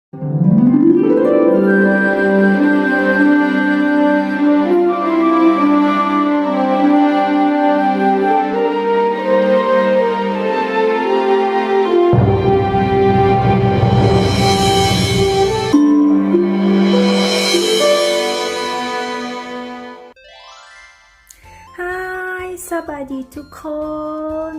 Hi ສະບາຍດີທຸກຄົນ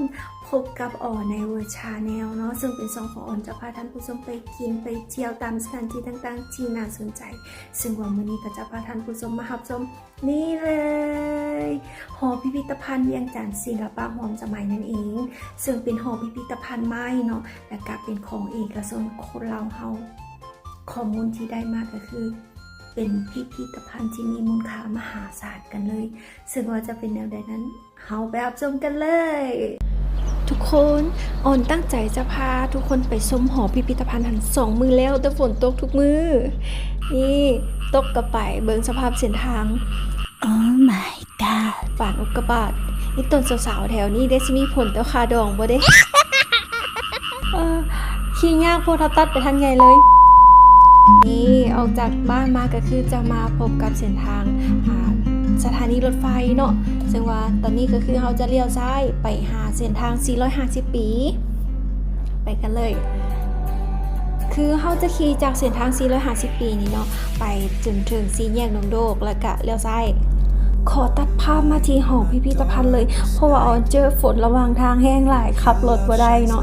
ພົບກັບອໍໃນເວີຊາແນວເນາະ ເຊິ່ງເປັນຊ່ອງຂອງອໍຈະພາທ່ານຜູ້ຊົມໄປກິນໄປທ່ຽວຕາມສະຖານທີ່ຕ່າງໆທີ່ໜ້າສົນໃຈ ເຊິ່ງວ່າມື້ນີ້ກໍຈະພາທ່ານຜູ້ຊົມມາຮັບຊົມນີ້ເລີຍ ຫໍພິພິທະພັນວຽງຈັນສິລະປະຮ່ວມສະໄໝນັ້ນເອງ ເຊິ່ງເປັນຫໍພິພິທະພັນໄມ້ເນາະ ແລະກະເປັນຂອງເອກະຊົນຄົນລາວເຮົາ ຂໍ້ມູນທີ່ໄດ້ມາກໍຄື ເປັນພິພິທະພັນທີ່ມີມູນຄ່າມະຫາສານກັນເລີຍ ເຊິ່ງວ່າຈະເປັນແນວໃດນັ້ນ ເຮົາໄປຮັບຊົມກັນເລີຍ. ທຸກຄົນ ອອນຕັ້ງໃຈຈະພາທຸກຄົນໄປຊົມຫໍພິພິທະພັນຫັ້ນສອງມື້ແລ້ວ ແຕ່ຝົນຕົກທຸກມື້ ນີ້ ຕົກກໍໄປ ເບິ່ງສະພາບເສັ້ນທາງ Oh my god ປານອຸກກາບາດ ອີ່ຕົນສາວໆແຖວນີ້ເດ ຊິມີຜົນຕໍ່ຄ່າດອງບໍ່ເດ? ເອີ ຂີ່ຍາກ ພວກເຮົາຕັດໄປທາງໃຫຍ່ເລີຍ. ນີ້ ອອກຈາກບ້ານມາກໍຄືຈະມາພົບກັບເສັ້ນທາງ ອ່າ ສະຖານີລົດໄຟເນາະ ເຊິ່ງວ່າຕອນນີ້ກໍຄືເຮົາຈະລ້ຽວຊ້າຍໄປຫາເສັ້ນທາງສີ່ຮ້ອຍຫ້າສິບປີ ໄປກັນເລີຍ. ຄືເຮົາຈະຂີ່ຈາກເສັ້ນທາງສີ່ຮ້ອຍຫ້າສິບປີນີ້ເນາະ ໄປຈົນເຖິງສີ່ແຍກໜອງໂດກ ແລ້ວກະລ້ຽວຊ້າຍ. ຂໍຕັດພາບມາທີ່ຫໍພິພິທະພັນເລີຍ ເພາະວ່າອອນເຈີຝົນລະຫວ່າງທາງແຮງຫຼາຍ ຂັບລົດບໍ່ໄດ້ເນາະ.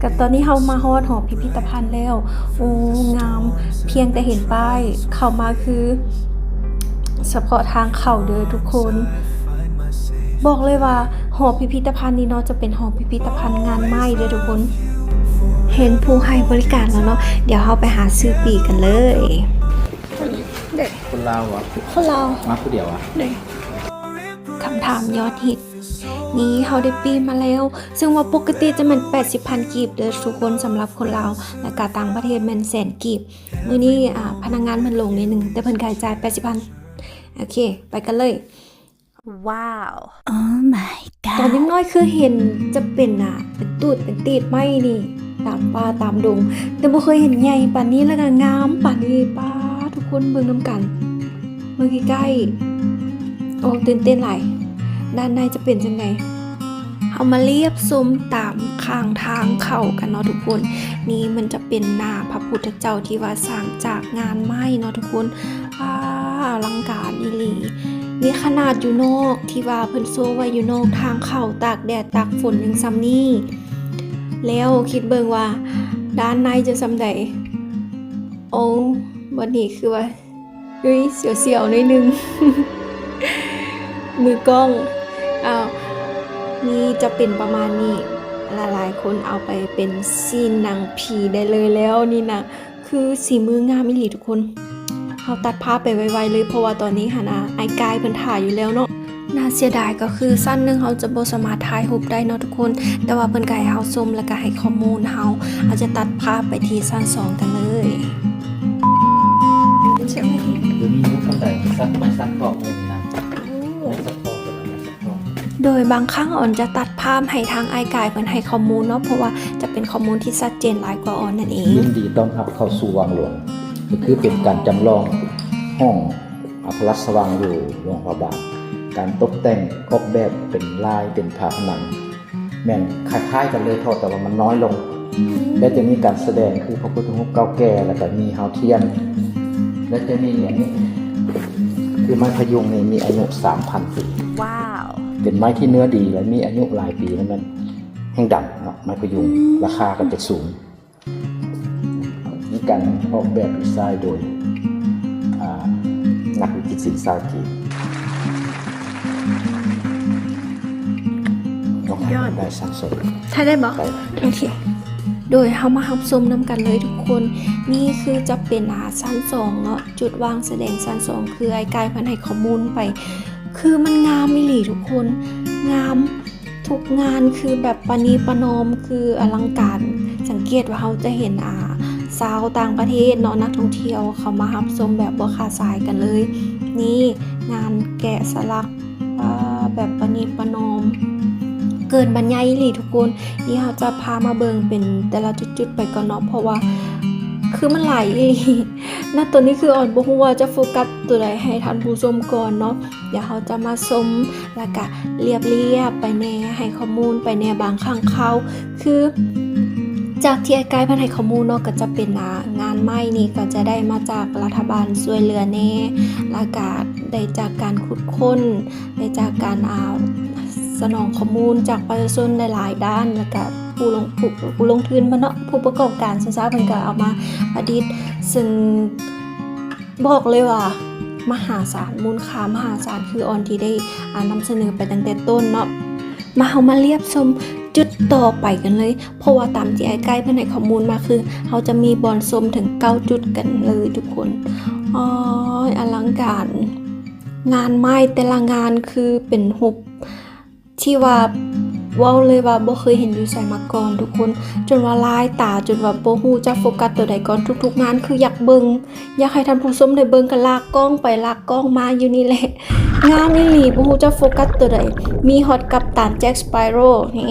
ກະຕອນນີ້ເຮົາມາຮອດຫໍພິພິທະພັນແລ້ວ ໂອ້ ງາມ ພຽງແຕ່ເຫັນປ້າຍເຂົ້າມາຄືສະເພາະທາງເຂົ້າເດີທຸກຄົນ. ບອກເລີຍວ່າຫໍພິພິທະພັນນີ້ເນາະ ຈະເປັນຫໍພິພິທະພັນງານໄມ້ເດີທຸກຄົນ. ເຫັນຜູ້ໃຫ້ບໍລິການແລ້ວເນາະ ດຽວເຮົາໄປຫາຊື້ປີ້ກັນເລີຍ. ຄົນລາວຫວາ? ຄົນລາວ. ມາຜູ້ດຽວຫວາ? ໂດຍ. ຄຳຖາມຍອດຮິດ ນີ້ເຮົາໄດ້ປີ້ມາແລ້ວ ເຊິ່ງວ່າປົກກະຕິຈະແມ່ນແປດສິບພັນກີບເດີທຸກຄົນ ສຳລັບຄົນລາວ ແລ້ວກະຕ່າງປະເທດແມ່ນແສນກີບ. ມື້ນີ້ ອາ ພະນັກງານເພິ່ນລົງໜ້ອຍໜຶ່ງ ແຕ່ເພິ່ນກະໃຫ້ຈ່າຍແປດສິບພັນ. ໂອເຄ ໄປກັນເລີຍ. ວ້າວ Oh my god ຕອນຍັງນ້ອຍຄືເຫັນຈະເປັນ ອາ ເປັນຕູດເປັນຕີດໄມ້ນີ້ ຕາມປ່າຕາມດົງ ແຕ່ບໍ່ເຄີຍເຫັນໃຫຍ່ປານນີ້ ແລ້ວກະງາມປານນີ້. ປ້າ ທຸກຄົນເບິ່ງນຳກັນ ເບິ່ງໃກ້ໆ ໂອ້ ຕື່ນເຕັ້ນຫຼາຍ. ດ້ານໃນຈະເປັນຈັ່ງໃດ? ເຮົາມາລຽບຊົມຕາມຂ້າງທາງເຂົ້າກັນເນາະທຸກຄົນ. ນີ້ມັນຈະເປັນໜ້າພະພຸດທະເຈົ້າທີ່ວ່າສ້າງຈາກງານໄມ້ເນາະທຸກຄົນ. ອາ ອະລັງການອີ່ຫຼີ. ນີ້ຂະໜາດຢູ່ນອກ ທີ່ວ່າເພິ່ນໂຊໄວ້ຢູ່ນອກທາງເຂົ້າ ຕາກແດດຕາກຝົນຍັງສ່ຳນີ້ ແລ້ວຄິດເບິ່ງວ່າດ້ານໃນຈະສ່ຳໃດ. ໂອ້ ບັດນີ້ຄືວ່າ ອຸ້ຍ ສຽວໆໜ້ອຍໜຶ່ງ ມືກ້ອງ. ອ້າວ ນີ້ຈະເປັນປະມານນີ້ ຫຼາຍໆຄົນເອົາໄປເປັນຊີ້ນໜັງຜີໄດ້ເລີຍແລ້ວນີ້ນະ. ຄືສີມືງາມອີ່ຫຼີທຸກຄົນ. ເຮົາຕັດພາບໄປໄວໆເລີຍ ເພາະວ່າຕອນນີ້ຫັ້ນນະ ອ້າຍກາຍເພິ່ນຖ້າຢູ່ແລ້ວເນາະ. ໜ້າເສຍດາຍກໍຄືຊັ້ນໜຶ່ງເຮົາຈະບໍ່ສາມາດຖ່າຍຮູບໄດ້ເນາະທຸກຄົນ ແຕ່ວ່າເພິ່ນກໍໃຫ້ເຮົາຊົມ ແລ້ວກໍໃຫ້ຂໍ້ມູນເຮົາ. ເຮົາຈະຕັດພາບໄປທີ່ຊັ້ນສອງກັນເລີຍ. ໂດຍບາງຄັ້ງອອນຈະຕັດພາບໃຫ້ທາງອ້າຍກາຍເພິ່ນໃຫ້ຂໍ້ມູນເນາະ ເພາະວ່າຈະເປັນຂໍ້ມູນທີ່ຊັດເຈນຫຼາຍກວ່າອອນນັ້ນເອງ. ຍິນດີຕ້ອນຮັບເຂົ້າສູ່ວັງຫຼວງ ກໍຄືເປັນການຈຳລອງຫ້ອງ ອາ ພະລາຊະວັງຢູ່ຫຼວງພະບາງ. ການຕົກແຕ່ງອອກແບບເປັນລາຍ ເປັນຝາຜະໜັງ ແມ່ນຄ້າຍໆກັນເລີຍເທາະ ແຕ່ວ່າມັນນ້ອຍລົງ ແລະ ຈະມີການສະແດງຄືພະພຸດທະຮູບເກົ່າແກ່ ແລ້ວກໍມີຮາວທຽນ ແລະ ຈະມີອັນນີ້ ຄືໄມ້ພະຍຸງນີ້ມີອາຍຸສາມພັນປີ. ວ້າວ ເປັນໄມ້ທີ່ເນື້ອດີ ແລະ ມີອາຍຸຫຼາຍປີ ແລ້ວມັນແຮ່ງດັງເນາະ ໄມ້ພະຍຸງ ອືມ ລາຄາກໍຈະສູງ. ມີການອອກແບບດີໄຊໂດຍ ອາ ນັກວິຈິດສິນຊາວຈີນ. ຍອດ ໄດ້ຊັ້ນສອງ ຖ່າຍໄດ້ບໍ່? ໄດ້. ໂອເຄ ໂດຍເຮົາມາຮັບຊົມນຳກັນເລີຍທຸກຄົນ. ນີ້ຄືຈະເປັນ ອາ ຊັ້ນສອງເນາະ ຈຸດວາງສະແດງຊັ້ນສອງ ຄືອ້າຍກາຍເພິ່ນໃຫ້ຂໍ້ມູນໄປ ຄືມັນງາມອີ່ຫຼີທຸກຄົນ ງາມ ທຸກງານຄືແບບປະນີປະນອມ ຄືອະລັງການ. ສັງເກດວ່າເຮົາຈະເຫັນ ອາ ຊາວຕ່າງປະເທດເນາະ ນັກທ່ອງທ່ຽວເຂົ້າມາຮັບຊົມແບບບໍ່ຂາດສາຍກັນເລີຍ. ນີ້ງານແກະສະຫຼັກ ອາ ແບບປະນີປະນອມ ເກີນບັນຍາຍອີ່ຫຼີທຸກຄົນ. ນີ້ເຮົາຈະພາມາເບິ່ງເປັນແຕ່ລະຈຸດໆໄປກ່ອນເນາະ ເພາະວ່າ ຄືມັນຫຼາຍອີ່ຫຼີ. ນະຕອນນີ້ຄືອອນບໍ່ຮູ້ວ່າຈະໂຟກັສໂຕໃດໃຫ້ທ່ານຜູ້ຊົມກ່ອນເນາະ. ດຽວເຮົາຈະມາຊົມ ແລ້ວກະລຽບໆໄປແດ່ ໃຫ້ຂໍ້ມູນໄປແດ່ບາງຄັ້ງຄາວ. ຄືຈາກທີ່ອ້າຍກາຍເພິ່ນໃຫ້ຂໍ້ມູນເນາະ ກໍຈະເປັນ ອ່າ ງານໄມ້ນີ້ກໍຈະໄດ້ມາຈາກລັດຖະບານຊ່ວຍເຫຼືອແດ່ ແລ້ວກະໄດ້ຈາກການຂຸດຄົ້ນ ໄດ້ຈາກການ ອ່າ ສະໜອງຂໍ້ມູນຈາກປະຊາຊົນຫຼາຍໆດ້ານ ແລ້ວກະຜູ້ລົງ ຜູ້ ຜູ້ລົງທຶນເພິ່ນເນາະ ຜູ້ປະກອບການຊາວໆ ເພິ່ນກໍເອົາມາປະດິດ ເຊິ່ງບອກເລີຍວ່າມະຫາສານ ມູນຄ່າມະຫາສານ ຄືອອນທີ່ໄດ້ ອ່າ ນຳສະເໜີໄປຕັ້ງແຕ່ຕົ້ນເນາະ. ມາ ເຮົາມາລຽບຊົມຈຸດຕໍ່ໄປກັນເລີຍ ເພາະວ່າຕາມທີ່ອ້າຍກາຍເພິ່ນໃຫ້ຂໍ້ມູນມາ ຄືເຮົາຈະມີບ່ອນຊົມເຖິງເກົ້າຈຸດກັນເລີຍທຸກຄົນ. ໂອ້ຍ ອະລັງການ ງານໄມ້ແຕ່ລະງານຄືເປັນຮູບ ທີ່ວ່າເວົ້າເລີຍວ່າບໍ່ເຄີຍເຫັນຢູ່ໃສມາກ່ອນທຸກຄົນ ຈົນວ່າລາຍຕາ ຈົນວ່າບໍ່ຮູ້ຈັກໂຟກັສໂຕໃດກ່ອນ. ທຸກໆງານຄືຢາກເບິ່ງ ຢາກໃຫ້ທ່ານຜູ້ຊົມໄດ້ເບິ່ງ ກໍລາກກ້ອງໄປລາກກ້ອງມາຢູ່ນີ້ແຫຼະ. ງາມອີ່ຫຼີ ບໍ່ຮູ້ຈັກໂຟກັສໂຕໃດ. ມີຮອດກັບຕັນແຈັກສະປາໂຣນີ້.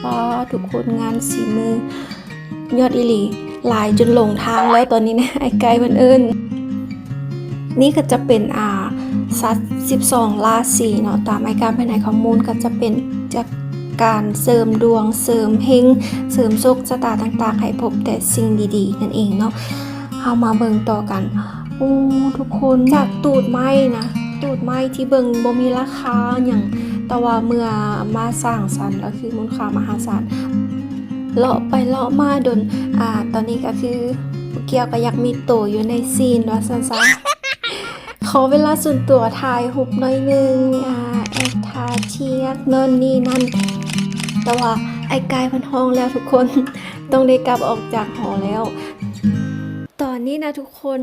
ປ້າ ທຸກຄົນ ງານສີມື ຍອດອີ່ຫຼີ ຫຼາຍຈົນຫຼົງທາງແລ້ວຕອນນີ້ນະ ອ້າຍກາຍເພິ່ນເອີ້ນ. ນີ້ກໍຈະເປັນ ອ່າ ສັດສິບສອງລາສີເນາະ ຕາມອ້າຍກາຍເພິ່ນໃຫ້ຂໍ້ມູນ ກໍຈະເປັນຈາກການເສີມດວງ ເສີມເຮັງ ເສີມໂຊກຊະຕາຕ່າງໆ ໃຫ້ພົບແຕ່ສິ່ງດີໆນັ້ນເອງເນາະ. ເຮົາມາເບິ່ງຕໍ່ກັນ. ໂອ້ ທຸກຄົນ ຈາກຕູດໄມ້ນະ ຕູດໄມ້ທີ່ເບິ່ງບໍ່ມີລາຄາຫຍັງ ແຕ່ວ່າເມື່ອມາສ້າງສັນແລ້ວ ຄືມູນຄ່າມະຫາສານ. ເລາະໄປເລາະມາດົນ ອ່າ ຕອນນີ້ກໍຄືຜູ້ກ່ຽວກໍຢາກມີໂຕຢູ່ໃນຊີນວ່າຊັ້ນຊະ. ຂໍເວລາສ່ວນຕົວຖ່າຍຮູບໜ້ອຍໜຶ່ງ ອ່າ ແອັກທ່າທຽກໂນ່ນນີ້ນັ້ນ ແຕ່ວ່າອ້າຍກາຍເພິ່ນຮ້ອງແລ້ວທຸກຄົນ ຕ້ອງໄດ້ກັບອອກຈາກຫໍແລ້ວ. ຕອນນີ້ນະທຸກຄົນ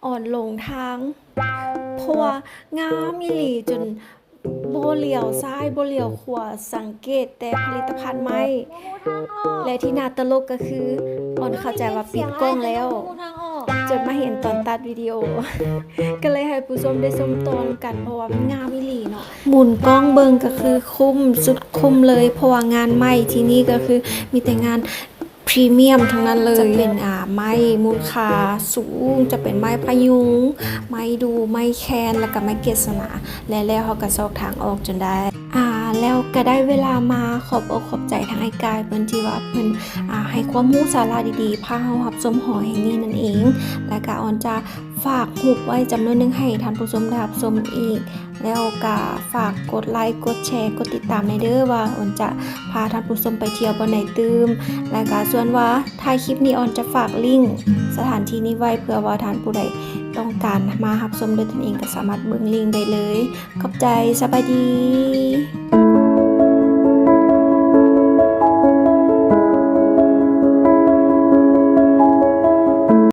ອອນຫຼົງທາງ ເພາະວ່າງາມອີ່ຫຼີຈົນບໍ່ຫຼຽວຊ້າຍບໍ່ຫຼຽວຂວາ ສັງເກດແຕ່ຜະລິດຕະພັນໄມ້ ແລະທີ່ໜ້າຕະຫຼົກກໍຄື ອອນເຂົ້າໃຈວ່າປິດກ້ອງແລ້ວ ຈົນມາເຫັນຕອນຕັດວິດີໂອ ກໍເລີຍໃຫ້ຜູ້ຊົມໄດ້ຊົມຕໍ່ນຳກັນ ເພາະວ່າມັນງາມອີ່ຫຼີເນາະ. ໝູນກ້ອງເບິ່ງກໍຄືຄຸ້ມສຸດຄຸ້ມເລີຍ ເພາະວ່າງານໄມ້ທີ່ນີ້ກໍຄືມີແຕ່ງານ ພຣີມຽມທັງນັ້ນເລີຍ ຈະເປັນ ອ່າ ໄມ້ມູນຄ່າສູງ ຈະເປັນໄມ້ພະຍຸງ ໄມ້ດູ່ ໄມ້ແຄນ ແລ້ວກໍໄມ້ເກດສະໜາ ແລະ ແລ້ວເຮົາກໍຊອກທາງອອກຈົນໄດ້ ອ່າ ແລ້ວກໍໄດ້ເວລາມາຂອບອົກຂອບໃຈທາງອ້າຍກາຍເພິ່ນ ທີ່ວ່າເພິ່ນ ອ່າ ໃຫ້ຄວາມຮູ້ສາລະດີໆ ພາເຮົາຮັບຊົມຫໍແຫ່ງນີ້ນັ້ນເອງ ແລ້ວກໍອອນຈະ ຝາກຮູບໄວ້ຈຳນວນໜຶ່ງໃຫ້ທ່ານຜູ້ຊົມໄດ້ຮັບຊົມອີກ ແລ້ວກະຝາກກົດໄລ ກົດແຊ ກົດຕິດຕາມແດ່ເດີ ວ່າອອນຈະພາທ່ານຜູ້ຊົມໄປທ່ຽວບ່ອນໃດຕື່ມ ແລ້ວກະສ່ວນວ່າທ້າຍຄລິບນີ້ອອນຈະຝາກລິ້ງສະຖານທີ່ນີ້ໄວ້ ເພື່ອວ່າທ່ານຜູ້ໃດຕ້ອງການມາຮັບຊົມດ້ວຍຕົນເອງ ກະສາມາດເບິ່ງລິ້ງໄດ້ເລີຍ. ຂອບໃຈ, ສະບາຍດີ.